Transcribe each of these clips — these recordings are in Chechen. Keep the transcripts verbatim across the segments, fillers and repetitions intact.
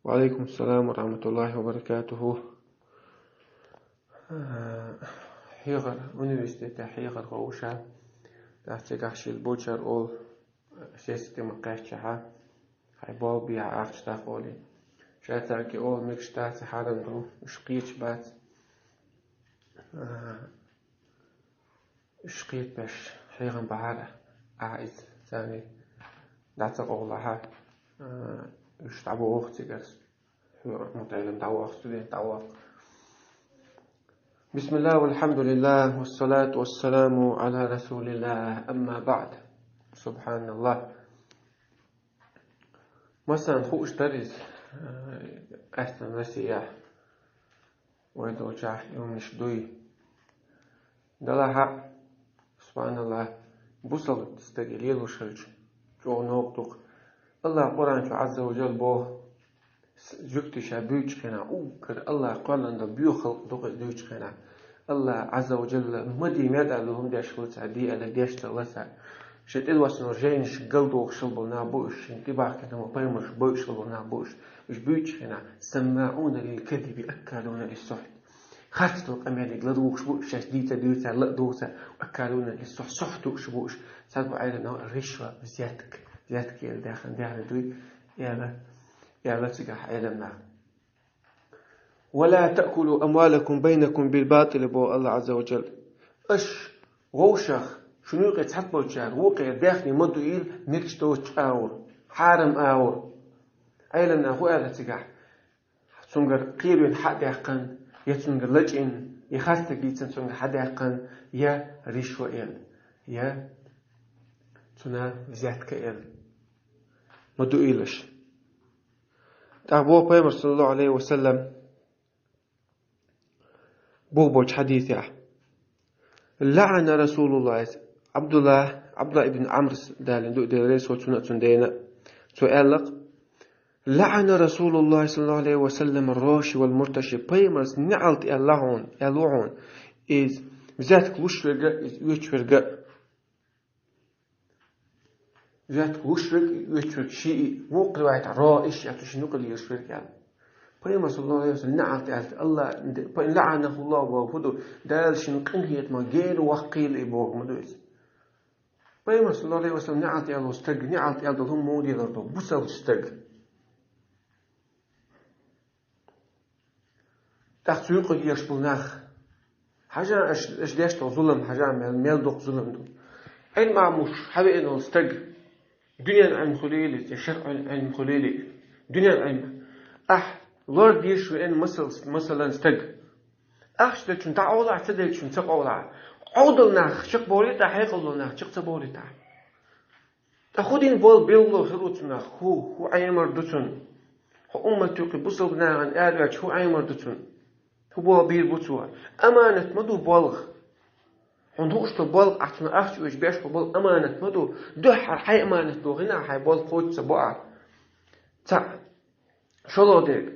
وعليكم السلام ورحمة الله وبركاته. Э, хьехар, университете хьехар гӀовша. Дахча гахшил бочар ол, сессия ма кхаччахьа. Хай бол биа ахча тахоли. Шатаки ол микштаца харам ду, уж кхечбац. Э, Уж кхеташ хьехам бахьара, а из царни дацакъовлахьа, э, уж дӀабоху цигарс. ХӀура мутаилам дӀаваху, студент дӀаваху. بسم الله والحمد لله والصلاة والسلام على رسول الله، أما بعد. سبحان الله. Масалан, хууш дарис, э, къаьстан Россия. Вай долчахь юмнаш дуй. Далахьа, субханаллах, бусалба стаге лелуш хилча, чӀогӀа новкъа дукха. Аллах Къуръан чу Азза ва Джалла боху, с-, жуьгтий ша буьйчу хенахь, уггар Аллах кхоьллина долу боьха халкъ дукха иза дуьйчу хенахь. Аллах Азза ва Джалла ма дий, меда аьлла хӀума деш хилла ца, дий аьлла деш ца ласа. Шайн тӀедоссанал жайнаш галдохуш хилла болу нах бу уьш, шайн тӀебахкина хӀума пайхамарш бойуш хилла болу нах бу уьш. Уьш буьйчу хенахь, саммаӀуна лил-казиби аккалуна лиссухт. Харц долу къамелиг ладугӀуш бу уьш, шаьш дийца дуьйцар, ла а дугӀуца, аккалуна лиссухт, сухьт дууш бу уьш. Цхьаболу Ӏеламнаха ришва, взятка, взятка аьлла дахана, дахана дуй, аьлла, аьлла цигахь Ӏеламнаха. «ولا تأكلوا أموالكم بينكم بالباطل», боху Аллах Азза ва Джалла. Аша вовшах, шуна юкъе цхьаболчара, вукхеран даьхни ма дуийла мегаш доцучу агӀор, хьарам агӀор. Ӏеламнаха хӀун аьлла цигахь? Цуьнгара кхеравина хьа а даьккхина, я цуьнгара лачкъийна, я хастаг дийцина цуьнгара хьа а даьккхина, я ришва эла, я цунах взятка эла. Ма дуийла аша. ТӀаккха боху пайхамар, саллаллаху Ӏалайхи ва саллам, боху болчу хьадисехь: «لعن رسول الله», Абдулла, Абдулла ибн Амрс, Дала ду, Дела реза хуьлда цунна а, цуьнан дена а, цо аьлла-кх: «لعن رسول الله صلى الله عليه وسلم الراشي والمرتشي», пайхамарс неӀалт аьлла хьуна, аьлла хьуна, иза взятка луш верг а, иза оьцуш верг а. Взятка луш верг а, оьцуш верг а, шиъ, вукху риваятехь, раиш яц, шина юкъа лелаш верг аьлла. Пайхамар, саллаллаху Ӏалайхи ва саллам, неӀалт аьлла, Алла, لعنه الله, боху хӀун ду, Дала шина къинхетамах гена ваккхийла и боху ма ду иза. Пайхамар, саллаллаху Ӏалайхи ва саллам, неӀалт аьлла стаг, неӀалт аьлла долу хӀума муха дезар ду, бусалба стаг. ТӀаккха цу юкъа еш болу нах. Хьажа аша, аша деш долу зулам, хьажа мел, мел доккха зулам ду. Ӏилма Ӏамош хьавеана волу стаг, дуьненан Ӏилма хуьлийла, я шарӀан Ӏилма хуьлийла, дуьненан Ӏилма. Ахь лор деш веана масал, масалан стаг. Ахча делчун дӀакъовлахь, ца делчун ца къовлахь. Къовдал нах чекхбовлийтахь, хьекъал долу нах чекх ца бовлийтахь. Ткъа хӀун дина болу билгало хир ву цунах? ХӀу, хӀу Ӏемар ду цунна? ХӀу уммат юккъе бусалба нахана араваьлча, хӀу Ӏемар ду цунна? ХӀу болу бийр бу цо? Аманат ма ду болх. Хьуна хууш долу болх, ахь цунах ахча оьцуш беш болу болх аманат ма ду. Дуьххьара хьайн аманат дохийна, хьайн болх кхочуш ца бо ахь. Цхьаъ. ШолгӀа дерг.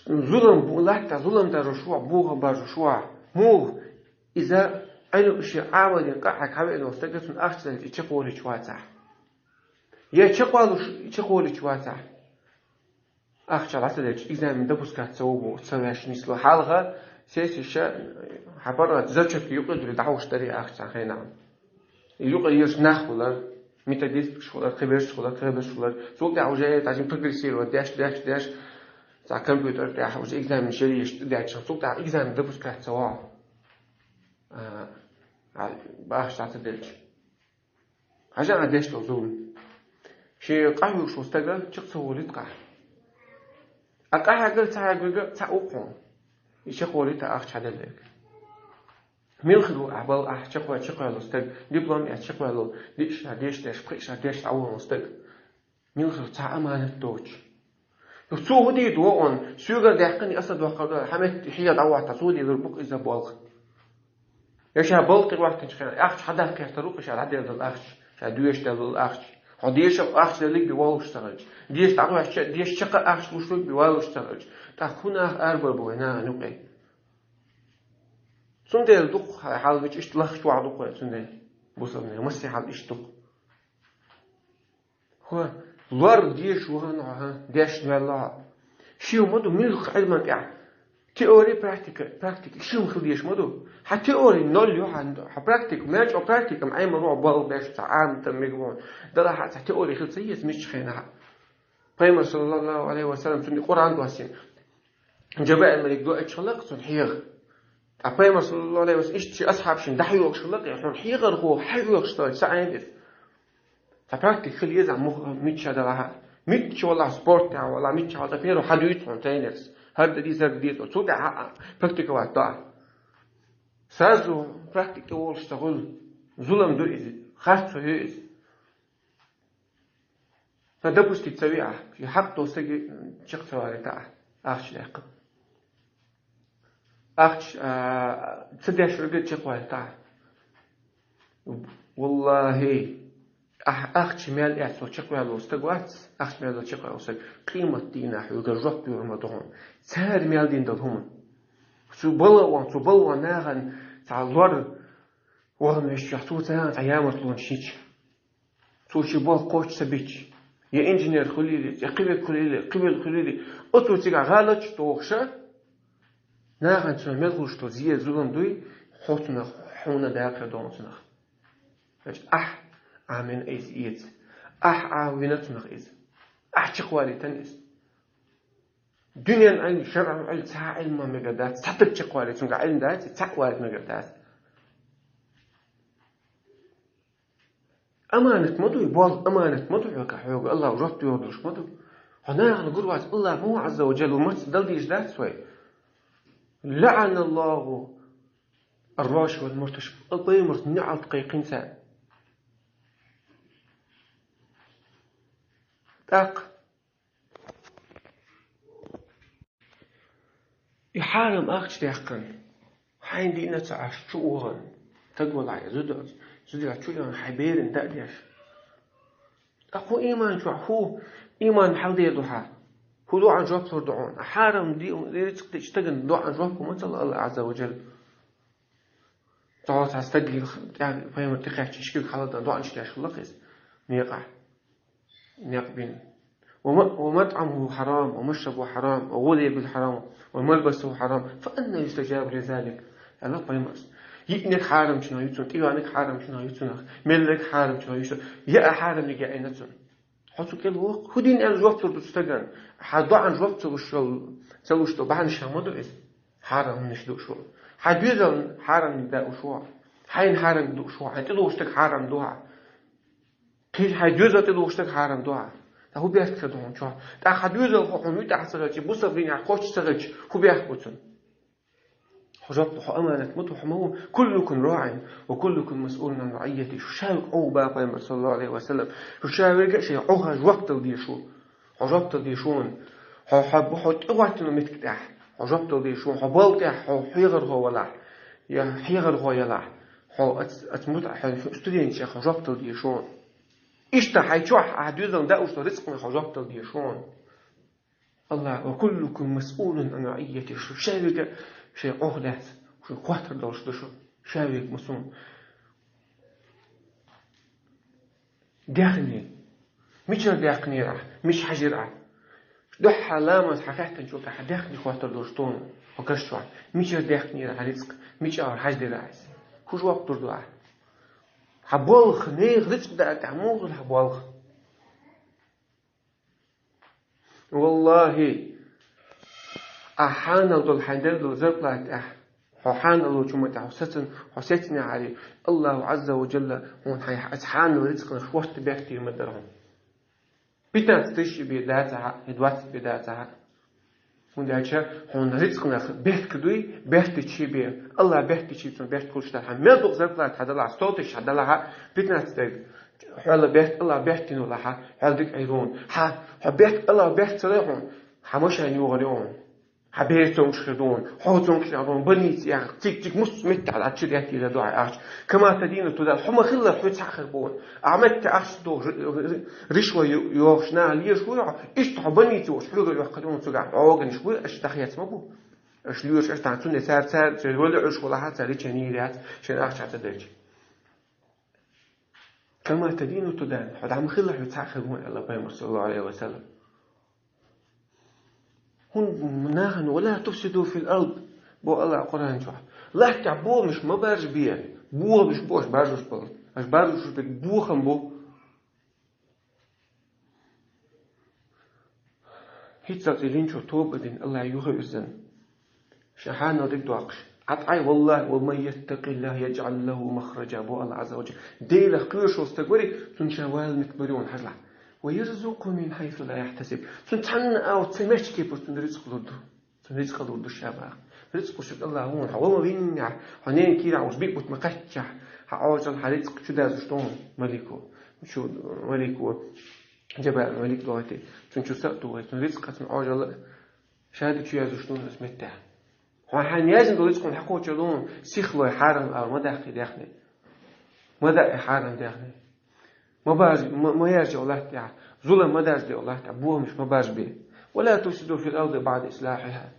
Зулам бу-, латта зулам дар ву шух, бохам бар ву шух. МугӀ иза Ӏилма шен Ӏамадин къахьега хьавеана волу стага цунна ахча делча, и чекхволуьйтуш вацахь. Я чекхвалуш, и чекхволуьйтуш вацахь. Ахча лаца делча, экзамен допускать ца ву бу, ца веш нисло. Хьалха сессия ша хьапара зачетка юкъа дуьллу дӀахьуш дарий ахча цхьана хенахь. Юкъа еш нах хулар, методисташ хулар, кхиберш хулар, кхиберш хулар. Цул тӀаьхьа уже дӀажин прогрессировать деш, деш, деш. Цхьа компьютер тӀехь уже экзамен шереш дечча, цул тӀаьхьа экзамен допускать ца вахьа. А, а, бахаш ца делча. Хьажа а деш долу зулам. Шен къахьоьгуш волу стага чекх ца волуьйту къахь. А къахьегар ца хьегвига ца укхьун. И чекхволуьйту ахча хьаделлерг. Мила хир ву ахь бала, ахь чекхве-, чекхваьлло стаг, диплом эцна чекхваьлло, диъ шара деш деш, пхиъ шара деш дӀаволло стаг. Мила хир ву цхьа аманат доцуш? Цо хӀун дийр ду вокъон, соьгара даьккхина, аса доккхар ду, хьан метта хьега дӀавахьта, цо дийр ду букъ иза болх. Я ша балкъе вахтанчу хенахь, ахча хьадаккха гӀертар ву-кх ша дӀаделла долу ахча, ша доьшуш делла долу ахча. Хьо деша ахча деллиг би валуш ца хилча. Деша дӀахӀоьттича, деша чекха ахча луш верг би валуш ца хилча. ТӀаккха хӀун нах арабар бу вай нахана юкъе? Цундела дукха хьалхачу иштта лахча вахьа дукха вай цундела. Бусалбанийн массехьал иштта дукха. ХӀо, Лор деш вахана хьо, хьа, деш ваьлла хьо. Ши ма ду муьлхха Ӏилман тӀехь. Теори, практика, практика ши хила деш ма ду. Хьа теори ноль ю, хьа, хьа практика, мел чӀогӀа практика, Ӏема рогӀ болх беш, цхьа Ӏаматам мега вон. Дала хьа цхьа теори хила ца еза мичча хенахь. Пайхамар, саллаллаху алейхи ва саллям, цунна Къуръан доссийна. Джабраил малик доуьйтуш хилла-кх цунна хьеха. Ткъа пайхамар, саллаллаху алейхи ва саллям, иштта шен асхьабашна дӀахьоьхуш хилла-кх, хьуна хьехархо хьахьоьхуш ца Ӏийна иза. Цхьа практика хила еза мух-, мичча далахь. Мичча валахь, спорт тӀехь валахь, мичча валахь, первый хьадуьйцу хьуна тренерс. ХӀара де деза, хӀара де деза. Цул тӀаьхьа а практиковать до ахь. Сразу практика тӀе волуш ца хуьлу. Зулам ду иза, харцо ю иза. Сан допустить ца ви ахь, и хьакъ долу стаге чекх ца валийта ахь, ахча даьккхина. Ахча, а, ца деш верг чекхвалийта ахь. Валлахи, ахь ахча мел эцо чекхваьлло стаг вац, ахча мел эцо чекхваьлло стаг, къемат дийнахь хьоьга жоп лур ма ду хьуна. Цара мел дина долу хӀума. Цу балан, цу балан нахана цхьа лор вахана вешчохь, цо царна цхьа ямартлонаш йича. Цо шен болх кхоччуш ца бича, я инженер хуьлийла, я кхин верг хуьлийла, кхин верг хуьлийла, оцо цигахь гӀалаташ дохуша, нахана цунах мел хуьлуш долу зен, зулам дуй, хьо цунах, хьуна дакъа хир долу цунах. Значит, ахь Ӏамийна иза эца. Ахь Ӏамийна цунах иза. Ахь чекхвалийтина иза. Дуьненан Ӏилма, шарӀан Ӏилма, цхьа Ӏилма мегар дац, цхьа стаг чекхвалийта цуьнга Ӏилма дац, цхьаъ валийта мегар дац. Аманат ма ду, и болх аманат ма ду хьоьга, хьоьга Аллахо жоп доьхур долуш ма ду. Хьо нахана гур вац, Аллах ма ву Ӏазза ва Джалла, ву маца дала дийш дац вай. ЛаӀаналлаху ар-раши вал мурташи, пайхамарца неӀалт кхайкхина цара. ТӀаккха И хьарам ахча даьккхина, хьайна дийна ца Ӏаш чу вахана, стаг валахь я зуда, зуда чу яхана хьайн берана даа деш. ТӀаккха хӀун ийман чохь, хӀун ийман хьалдер ду хьан? ХӀун доӀана жоп лур ду хьуна? Хьарам ди-, рицкъ дечу стагана доӀана жоп хӀун ма ца ло Аллах Ӏазза ва Джалла? Цо цхьа стаг тӀехь пайхамар тӀекхаьчча, шкилг хьаладан доӀанаш деш хилла-кх иза. Некъахь. Некъ бина. «Ва ма-, ва матӀамуху хьарам, ва машрабуху хьарам, ва гъузия бил хьарам, ва малбасуху хьарам, фа анна юстаджабу ли залик?» Аьлла пайхамарс. Йиъниг хьарамчунах ю цунах, тӀеоьниг хьарамчунах ю цунах, меллиг хьарамчунах ю цунах. Яа хьарамниг яийна цунна. Хьо цу кӀел воккху, хӀун дина аьлла жоп лур ду стагана? Хьан доӀана жоп ца луш йолу, ца луш долу бахьанаш хьан ма ду иза? Хьарам хӀуманаш дууш ву. Хьан доьзална хьарамниг дууш ву. Хьайна хьарамниг дууш ву. Хьайн тӀедогӀуш стаг хьарам ду хьан. Кхин хьайн доьзал тӀедогӀуш стаг хьарам ду хьан. ТӀаккха хӀун бехк хир ду хьуна чохь? ТӀаккха хьан доьзал хьо хьуна витӀахь ца хилча, бусалба динехь кхоччуш ца хилча, хӀун бехк бу цунна? Хьо жоп лу, хьо аманат ма ду, хьо ма ву. «Куллукум раӀин, ва куллукум масъулун ан раӀийятихи». Шу ша верг Ӏовха боху пайхамар, саллаллаху алейхи ва саллям. Шу ша верг а шайн Ӏовха жоп дала дезаш ву. Хьо жоп дала дезаш ву. Хьо, хьо, хьо тӀегӀоттина меттиг тӀехь. Хьо жоп дала дезаш ву. Хьо балла тӀехь, хьо хьехархо валахь. Я хьехархо ялахь. Хьо ац-, ац мута-, хьо студентех хьо жоп дала дезаш ву. Иштта хьайн чохь, ахь доьзална дууш долу рицкъана хьо жоп дала дезаш ву. Аллах: «Ва куллукум масъулун ан раӀийятихи». Шу ша верг а шайн Ӏовха лаьцна, шу хоттур долуш ду шу, ша верг а масала. Даьхни. Мичара даьккхинера ахь? Мича хьаьжира ахь? Дуьххьара ламаз хьан хаьттинчул тӀаьхьа даьхни хоттур долуш ду хьуна хьо гаш чохь. Мичара даьккхинера хьан рицкъ? Мичара хьаьждира ахь иза? ХӀун жоп лур ду ахь? Хьан болх, нехан рицкъ даар тӀехь муха хуьлу хьан болх? Валлахи, ахь хьанал долу хьайн дер долу зарплата тӀехь, хьо хьанал долчу хӀуман тӀехь хьо сацан, хьо сецнехьарий, Аллаху Ӏазза ва Джалла хьуна хьайн хьанал рицкъанах хӀотта бехке ма дара хьуна. Пятнадцать тысяч бен дацахьа, и двадцать бен дацахьа. ХӀунда аьлча хьуна рицкъанах бехк дуй, бехктичий бен. Аллах бехктичий цунна бехк хуьлуш дара. Хьан мел дукха зарплата хьан далахь, сто тысяч хьан далахьа, пятнадцать дерг. Хьол бехк, Аллах бехктина валахьа, хьол дика Ӏийр ву хьуна. Хьан, хьо бехк, Аллах бехк ца лай хьуна. Хьан машина йогӀур ю хьуна. Хьан бер цомгуш хир ду хьуна. Хьо цомгуш хир ду хьуна. Больница яхар, циг-циг муссу меттехь дӀа чу деттийла ду хьан ахча. Кама тадину тудан, хьо ма хилла, хьо цхьаъ хир бу хьуна. Ахь метта ахча дохуш, р-, р-, ришват ю-, йохуш наха лелаш вуй хьо, иштта хьо больнице волуш хьоьга йохкар ю хьуна цуьнга, хьо органаш буй, аша дӀахецна ма бу. Аша лоьраш, аша тахана цунна цара, цара, цара валли Ӏуьш валахьа, цара лечение йийр яц, шайн ахча ца делча. كما تدين تدان. Хьо дӀа ма хилла, хьо цхьаъ хир ву, аьлла пайхамара, саллаллаху Ӏалайхи ва саллам. ХӀунда нахана, ولا تفسدوا في الأرض, боху Аллаха Къуръан чохь. Латтехь бохамаш ма баржабе. Бохамаш бу аша баржош болу. Аша баржош берг бохам бу. ХӀинццалц и линчо тоба дина, Аллахь юха вирзина. Ша хьанал дерг доккхуш. Ӏа тӀе, валлахӀи, ومن يتق الله يجعل له مخرجا, боху Аллах Ӏазза ва Джалла. Делах кхоьруш волу стаг варий, цунна ша вала меттиг лур ю хьуна, хьажалахь. ويرزقه من حيث لا يحتسب. Цунна цхьанна а ца моьттучу кепара цунна рицкъ лур ду. Цунна рицкъ лур ду ша боху. Рицкъ луш верг Аллах ву хьуна. Хьо вала ма виннехь, хьо ненан кийрахь волуш биъ бутт ма кхаьччехь, хьан Ӏожалла, хьан рицкъ чу дазуш ду хьуна малико. Чу малико. Джабраил малик догӀуьйтий, цунна чу са а тухий, цунна рицкъ а, цунна Ӏожалла а ша дика чу яздеш ду хьуна оцу меттехь. Хьуна хьайна яздина долу рицкъ хьан кхочур ду хьуна, сихлой хьарам ала ма даккхий даьхни. Ма даъий хьарам даьхни. Ма бажа, ма, ма яржа латтехь, зулам ма даржаде латтехь, бохамаш ма баржабе. ولا تفسدوا في الأرض بعد إصلاحها.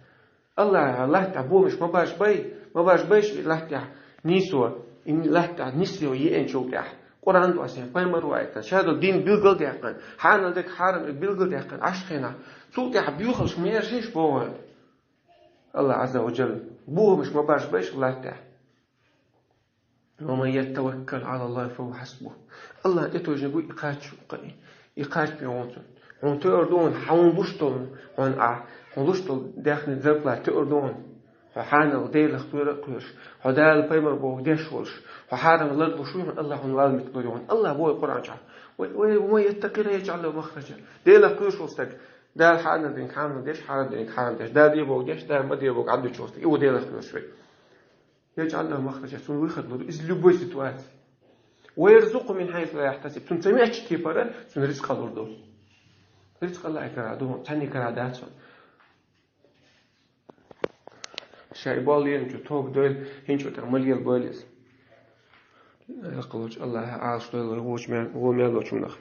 Аллахь латтехь бохамаш ма баржабай, ма баржабай ша латтехь нийсо, и латтехь нисло еанчул тӀехь. Къуръан доссийна, пайхамар ваийтина, ша долу дин билгалдаьккхина, хьанал дерг хьарам билгалдаьккхина, Ӏаш хенахь, цул тӀехь боьхалш ма яржийша боху Аллах Ӏазза ва Джалла. Бохамаш ма баржабай ша латтехь. ومن يتوكل على الله فهو حسبه. Аллахна тӀетовжниг ву и кхаччалц, и кхаччалц ву хьуна. Хьуна тоьар ду хьуна, хьуна луш долу, хьуна а, хьуна луш долу даьхни, зарплата тоьар ду хьуна. Хьо хьанал Делах кхоьруш, хьо Дала, пайхамар бохург деш волуш, хьо хьарам ларлуш ву хьуна, Аллах хьуна вала меттиг лур ю хьуна. Аллах боху Къуръан чохь: ومن يتق الله يجعل له مخرجا. Делах кхоьруш волу стаг, Дала хьанал дерг хьанал деш, хьарам дерг хьарам деш, Дала де бохург деш, Дала ма де бохург Ӏаддуьйцуш волу стаг, и ву Делах кхоьруш верг. يجعل له مخرجا, цунна выход лур ду, из любой ситуация. ويرزقه من حيث لا يحتسب, цунна ца моьттучу кепара цунна рицкъ лур ду. Рицкъ Аллахьан карахь ду, цхьаннан карахь дац хьуна. Ша и болу леринчу тоба дойла, хӀинца тӀехь ма лелабойла иза. Лакхалучу Аллахьа Ӏалаш дойла вай вочу мел-, вон мел долчу хӀуманах.